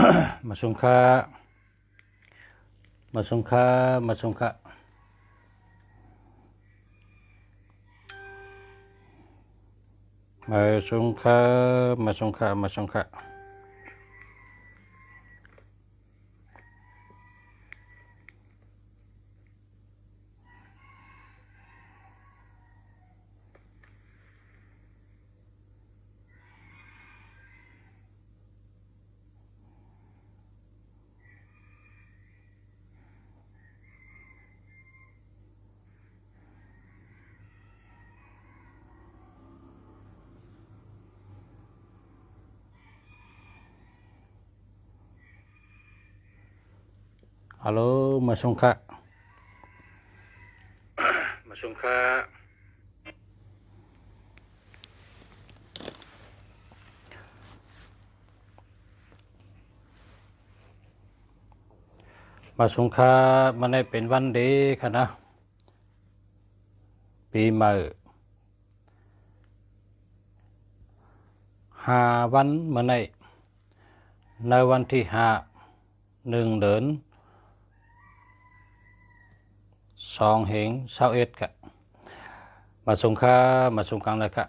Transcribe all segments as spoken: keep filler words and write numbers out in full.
Mā suṃ kha. Mā suṃ kha, mā suṃ kha. Mā suṃ kha, mā suṃ kha, mā suṃ kha. Hello, mā suṃ kha. Mā suṃ kha. Mā suṃ kha, ມື້ນີ້ເປັນວັນດີຂະນະ ປີໃໝ່ ຫ້າວັນມື້ນີ້ ໃນວັນທີຫ້າ ໜຶ່ງເດືອນ ສອງເຮັງຊາວເອັດກະ ມາສົງຄາ ມາສົງກັງນະຄະ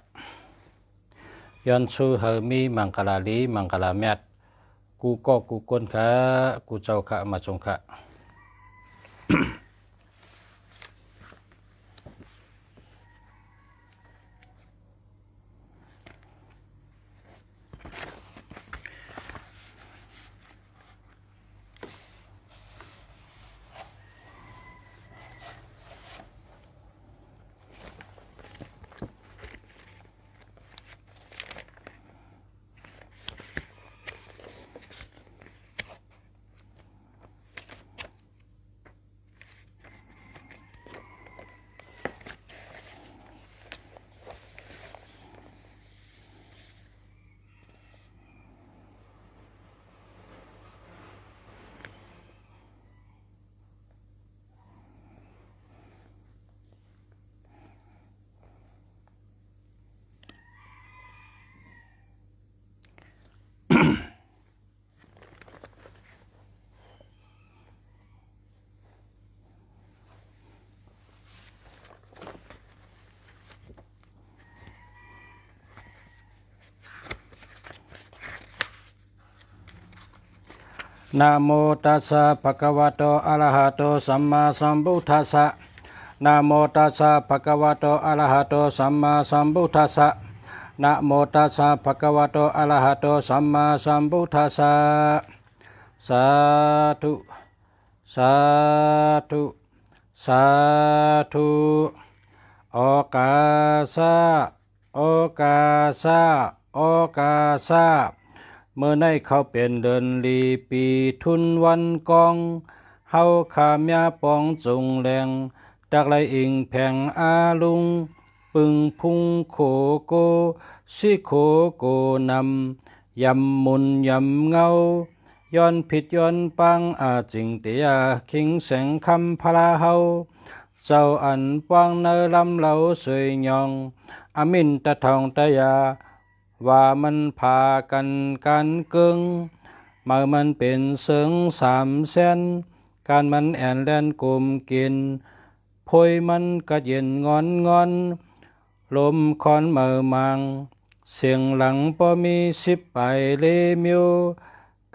ຍ້ອນຊູໃຫ້ມີມັງຄະລາລີ ມັງຄະລາແມັດ ກູ່ເກາະກູ່ກົນຄະ ກູ່ເຈົ້າຄະ ມາສົງຄາ. Namo tassa bhagavato arahato sammāsambuddhassa. Namo tassa bhagavato arahato sammāsambuddhassa. Namo tassa bhagavato arahato sammāsambuddhassa. Sādhu, sādhu, sādhu. ໂອກາສະ ໂອກາສະ ໂອກາສະ. ມື້ນີ້ເຂົ້າເປັນເດືອນລີ ປີທຸນວັນກອງ ເຮົາຂ້າມຍາປອງຈົງແລງ ຕັກໄຫຼອິງແຜງອາລຸງ ປຶງພຸງໂຂໂກ ຊິໂຂໂກນຳ ຢຳມຸນຢຳເງົາ ຍ້ອນພິດຍ້ອນປາງ ອາຈິງເຕຍະ ເຄັ່ງແສງຄຳພະລາເຮົາ ເຈົ້າອັນປວາງໃນລຳເລົາສວຍຍອງ ອະມິນຕະທອງຕະຍາ ວ່າມັນພາກັນການເກິ່ງ ເໝີມັນເປັນເຊີງສາມແສນ ການມັນແອນແລ່ນກົມເກນ ໂພຍມັນກະເຢັນງອນງອນ ລົມຄອນເໝີມາງ ສຽງຫຼັງບໍ່ມີສິບປາຍເລມິວ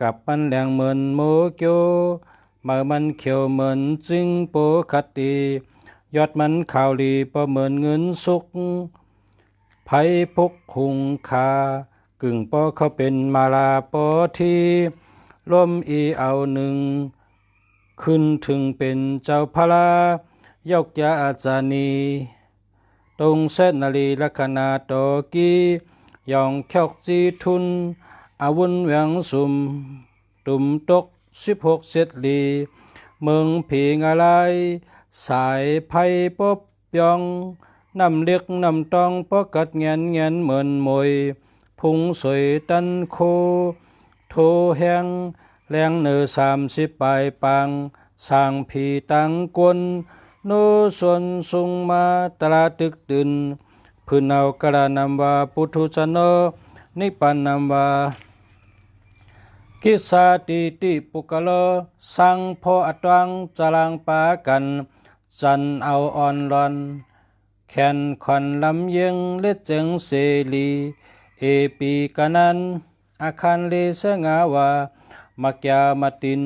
ກັບມັນແຫຼງເໝືອນໂມກິວ ເໝີມັນຂຽວເໝືອນຈິງປົກກະຕິ ຍອດມັນຂາວຫຼີບໍ່ເໝືອນເງິນສຸກ ໄພພຸກຫຸງຄາ ກຶ່ງປໍເຂົ້າເປັນມາລາໂພທີ ລົມອີອາວໜຶ່ງ ຂຶ້ນເຖິງເປັນເຈົ້າພະລາ ຍົກຢາອາຈານີ ຕົງແຊນາລີລັກຂະນາໂຕກີ ຢອງຂອກຈີທຸນ ອາວຸນແຫວງສຸມ ຕຸມຕົກສິບຫົກເຈັດລີ ເມືອງຜີງອາລາຍ ສາຍໄພປົບ ປ່ອງ ນ້ຳເລັກນ້ຳຕອງ ປົກກັດແງນແງນເໝືອນໂມຍ ພຸງສວຍຕັນໂຄ ໂທແຮງ ແລງເໜີສາມສິບປາຍປາງ ສ້າງຜີຕ່າງກົນ ໂນຊວນຊຸງມາຕະລາຕຶກຕື່ນ ພື້ນເອົາກະລະນາມວ່າ ປຸຖຸຊະໂນ ນິບານນາມວ່າ Kisātīti puggalo, ຊ້າງພໍ່ອະຕວາງ ຈະລ້າງປາກັນ ຈັນເອົາອ່ອນລອນ ແຂນຂວັນລຳເຢັງ ເລັດເຈີງເສລີ ເອປີກະນັນ ອາຄານເລສະຫງ່າວາ ມັກຢາມະຕິນ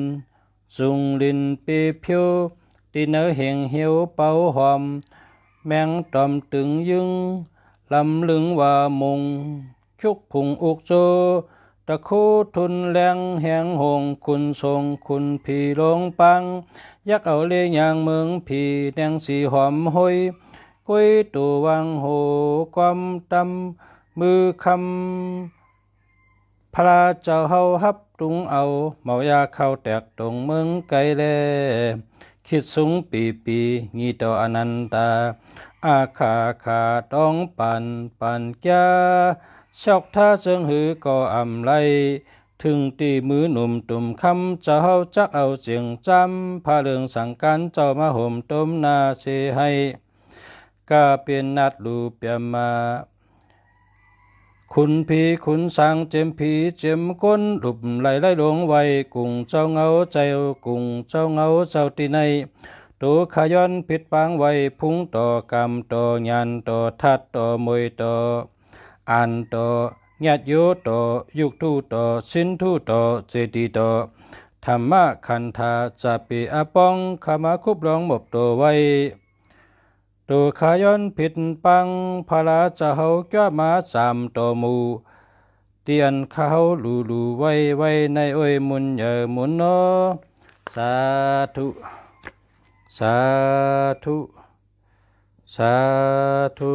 ຈຸງລິນເປຜິວ ຕີນເໜີເຫັງຫຽວເປົ່າຫອມ ແມງຕອມຕຶງຍຶງ ລຳລຶງວ່າມຸງ ຊຸກຂຸງອຸກໂຈ ຕະຄູທຸນແລງແຮງໂຫງ ຂຸນສົງຂຸນຜີໂລງປາງ ຍັກເອົາເລຍາງເມືອງຜີ ແນງສີຫອມໂຮຍ ກົຍໂຕວາງໂຫ ກວາມຕຳມືຄຳ ພະລາເຈົ້າເຮົາຮັບຕຸງເອົາ ເມົາຢາເຂົ້າແຕກຕົງເມືອງໄກແລ ຄິດສູງປີປີ ຍີ່ຕໍ່ອະນັນຕາ ອາຄາຂາຕອງປານ ປານກຽ ຊອກທ່າເຊິ່ງຫືກໍອຳໄລ ເຖິງຕີມືໜຸ່ມຕຸ່ມຄຳ ເຈົ້າເຮົາຈັກເອົາເຈີງຈ້ຳ ພະເລິງສັງການ ເຈົ້າມາໂຮມຕົມໜ້າເຊໃຫ້ ກາເປັນນາດລູປຽມມາ ຂຸນຜີຂຸນສາງ ເຈັມຜີເຈັມກົນ ຫຼຸບໄຫຼໄຫຼລົງໄຫວ້ ກຸງເຈົ້າເງົາເຈົ້າ ກຸງເຈົ້າເງົາເຈົ້າທີ່ໃນ ໂຕຂະຍ້ອນຜິດປາງໄວ້ ພຸງຕໍ່ກາມຕໍ່ຍານຕໍ່ ທັດຕໍ່ມວຍຕໍ່ ອານຕໍ່ ຍາດໂຍຕໍ່ ຍຸກທູຕໍ່ ສິນທູຕໍ່ ເຈຕີຕໍ່ ທຳມະຄັນທາ ຈະເປອະປອງ ຂະມາຄຸບລອງໝົບໂຕໄວ້ ໂຕຂະຍ້ອນຜິດປັງ ພະລາຈະເຮົາ ກວາມາສາມຕໍ່ໝູ່ ຕຽນຂະເຮົາ ຫຼູຫຼູໄວໄວ ໃນໂອຍມຸນເຢີມຸນນໍ ສາທຸ ສາທຸ ສາທຸ.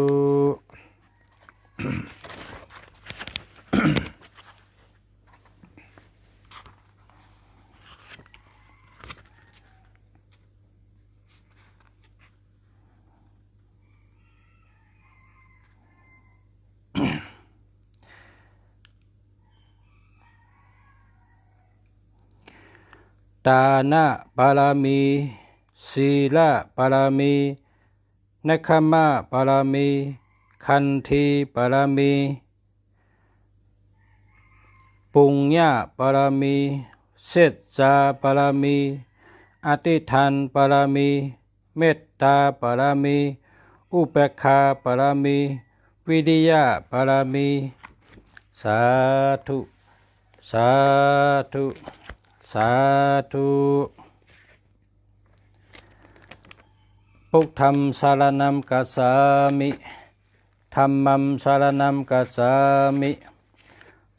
ທານະບາລະມີ ສີລະບາລະມີ ເນກຂະມະບາລະມີ ຂັນຕິບາລະມີ ປຸນຍະບາລະມີ ສັດຈະບາລະມີ ອະທິຖານບາລະມີ ເມດຕາບາລະມີ ອຸເບກຂາບາລະມີ ວິລິຍະບາລະມີ ສາທຸ ສາທຸ ສາທຸ. Buddhaṃ saraṇaṃ gacchāmi. Dhammaṃ saraṇaṃ gacchāmi.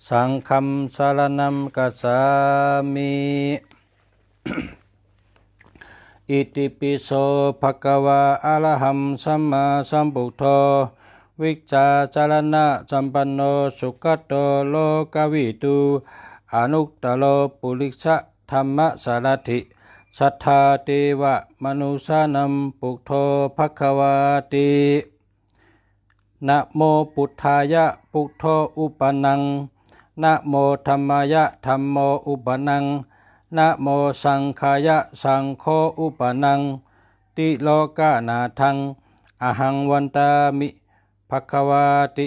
Saṅghaṃ saraṇaṃ gacchāmi. Itipi so bhagavā arahaṃ sammāsambuddho vijjācaraṇasampanno sugato lokavidū anuttaro purisadammasārathi satthā devamanussānaṃ buddho bhagavāti. Namo buddhāya, buddho uppannaṃ. Namo dhammāya, dhammo uppannaṃ. Namo saṅghāya, saṅgho uppannaṃ. Tilokanāthaṃ ahaṃ vandāmi bhagavāti.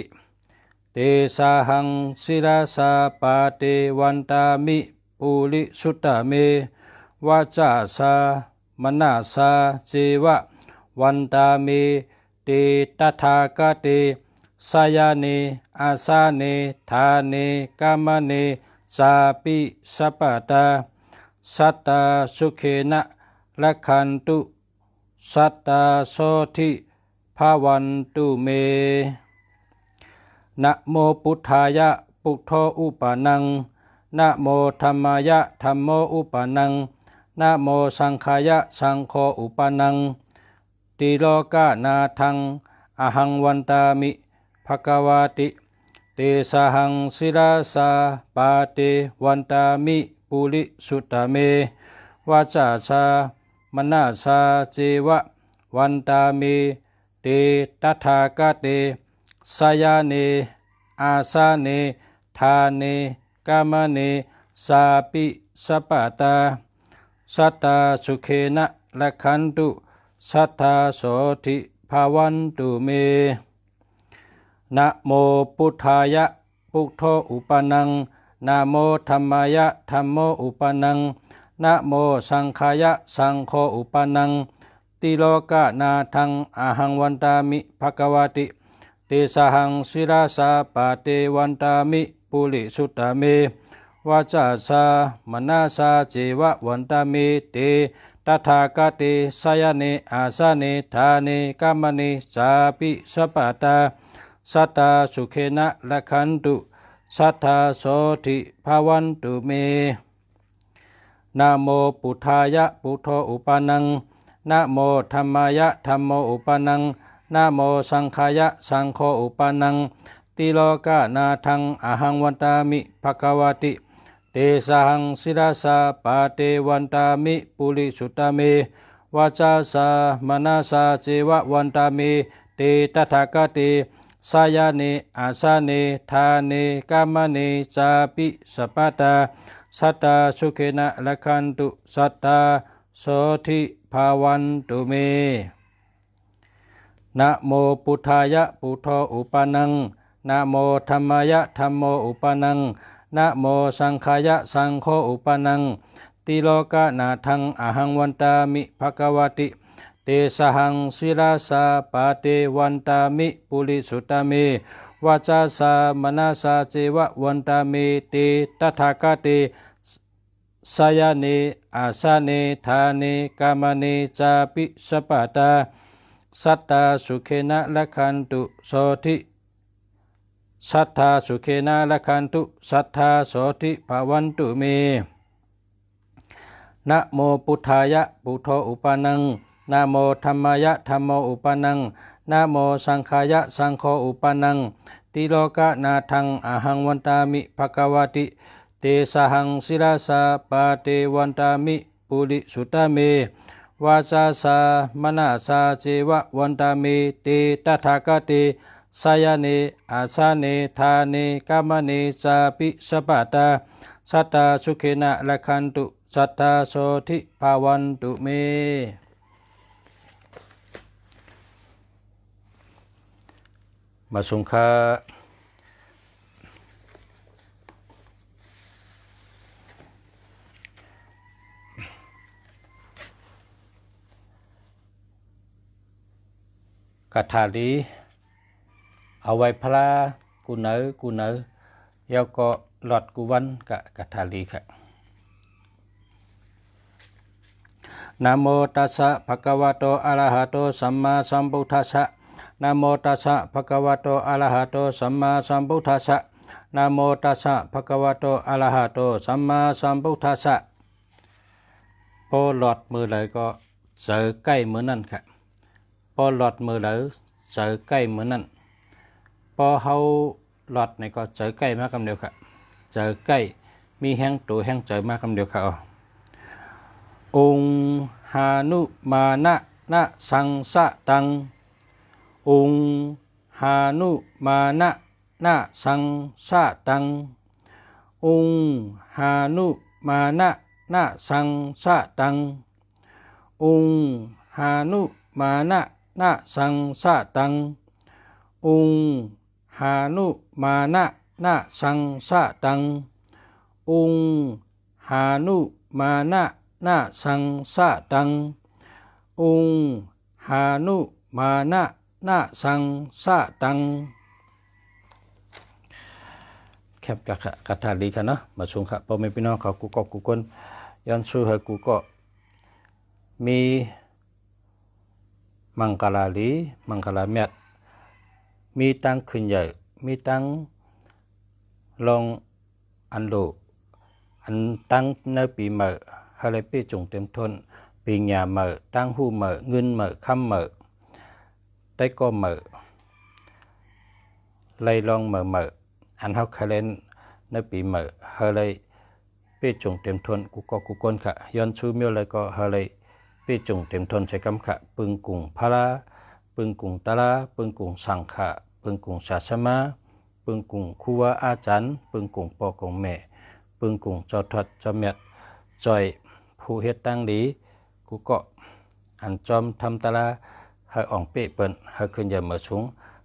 Tesāhaṃ sirasā pāde vandāmi purisuttame. Vacasā manasā ceva vandāmi te tathāgate. Sayane āsane ṭhāne gamane cāpi sabbadā. Sadā sukhena rakkhantu, sadā sotthī bhavantu me. Namo buddhāya, buddho uppannaṃ. Namo dhammāya, dhammo uppannaṃ. Namo saṅghāya, saṅgho uppannaṃ. Tilokanāthaṃ ahaṃ vandāmi bhagavāti. Tesāhaṃ sirasā pāde vandāmi purisuttame. Vacasā manasā ceva vandāmi te tathāgate. Sayane āsane ṭhāne gamane cāpi sabbadā. Sadā sukhena rakkhantu, sadā sotthī bhavantu me. Namo buddhāya, buddho uppannaṃ. Namo dhammāya, dhammo uppannaṃ. Namo saṅghāya, saṅgho uppannaṃ. Tilokanāthaṃ ahaṃ vandāmi bhagavāti. Tesahaṃ sirasā pade vandāmi purisuttame. Vacasā manasā ceva vandāmi te tathāgate. Sayane āsane ṭhāne gamane cāpi sabbadā sadā sukhena rakkhantu, sadā sotthī bhavantu me. Namo buddhāya, buddho uppannaṃ. Namo dhammāya, dhammo uppannaṃ. Namo saṅghāya, saṅgho uppannaṃ. Tilokanāthaṃ ahaṃ vandāmi bhagavāti. Tesahaṃ sirasā pade vandāmi purisuttame. Vacasā manasā ceva vandāmi te tathāgate. Sayane āsane ṭhāne gamane cāpi sabbadā sadā sukhena rakkhantu, sadā sotthī bhavantu me. Namo buddhāya, buddho uppannaṃ. Namo dhammāya, dhammo uppannaṃ. Namo saṅghāya, saṅgho uppannaṃ. Tilokanāthaṃ ahaṃ vandāmi bhagavāti. Tesahaṃ sirasā pade vandāmi purisuttame. Vacasā manasā ceva vandāmi te tathāgate. Sayane āsane ṭhāne gamane cāpi sabbadā sadā sukhena rakkhantu, sotthī, sadā sukhena rakkhantu, sadā sotthī bhavantu me. Namo buddhāya, buddho uppannaṃ. Namo dhammāya, dhammo uppannaṃ. Namo saṅghāya, saṅgho uppannaṃ. Tilokanāthaṃ ahaṃ vandāmi bhagavāti. Tesahaṃ sirasā pade vandāmi purisuttame. Vacasā manasā ceva vandāmi te tathāgate. Sayane āsane ṭhāne gamane cāpi sabbadā sadā sukhena rakkhantu, sadā sotthī bhavantu me. มาสูงค่า คาถาดี เอาไหว้พระกู้ไหนกู้ไหน แล้วก็หลอดกู้วันกะคาถาดีค่ะ Namo tassa bhagavato arahato sammāsambuddhassa. Namo tassa bhagavato arahato sammāsambuddhassa. Namo tassa bhagavato arahato sammāsambuddhassa. พอหลอดมื้อใดก็เจอใกล้มื้อนั้นค่ะ พอหลอดมื้อใดเจอใกล้มื้อนั้น พอเฮาหลอดนี่ก็เจอใกล้มากำเดียวค่ะ เจอใกล้ มีแฮงโตแฮงใจมากำเดียวค่ะ อ๋อ Oṃ hānumānena saṃsataṃ. Oṃ hānumānena saṃsataṃ. Oṃ hānumānena saṃsataṃ. Oṃ hānumānena saṃsataṃ. Oṃ hānumānena saṃsataṃ. Oṃ hānumānena saṃsataṃ. Oṃ hānumānena saṃsataṃ. ครับ คาถา คาถาดีค่ะเนาะ มาสูงค่ะ พ่อแม่พี่น้องเขากู้เกาะกู้คน ย้อนสู้ให้กู้เกาะ มีมังคลาดี มังคลาเมียด มีตังค์ขึ้นใหญ่ มีตังค์ลอง อันโล อันตังค์ในปีใหม่ ให้ได้ปี้จุ่งเต็มทน ปีญาใหม่ ตังค์ฮู้ใหม่ เงินใหม่ คำใหม่ ได้ก็ใหม่ ไล่ลองใหม่ใหม่ อันเฮาเคยเล่นในปีใหม่ ให้ได้ปี้จุ่งเต็มทน กู้เกาะกู้คนค่ะ ย้อนสู้เมียวอะไรก็ให้ได้ปี้จุ่งเต็มทนใช้กำค่ะ ปึงกุ่งพระ ปึงกุ่งตารา ปึงกุ่งสังฆะ ปึงกุ่งศาสนา ปึงกุ่งครูบาอาจารย์ ปึงกุ่งป้อกุ่งแม่ ปึงกุ่งเจ้าทอดเจ้าเมียด จ้อยผู้เฮ็ดตังค์ดี กู้เกาะ อันจอมทำตารา ให้อ่องเป๊ะเปิ้น ให้ขึ้นใหญ่เหมือสูง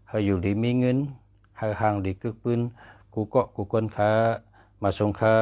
ให้อยู่ดีมีเงิน ให้ห่างดีกึกปืน กู้เกาะกู้คนค่ะ Masoṅ kha.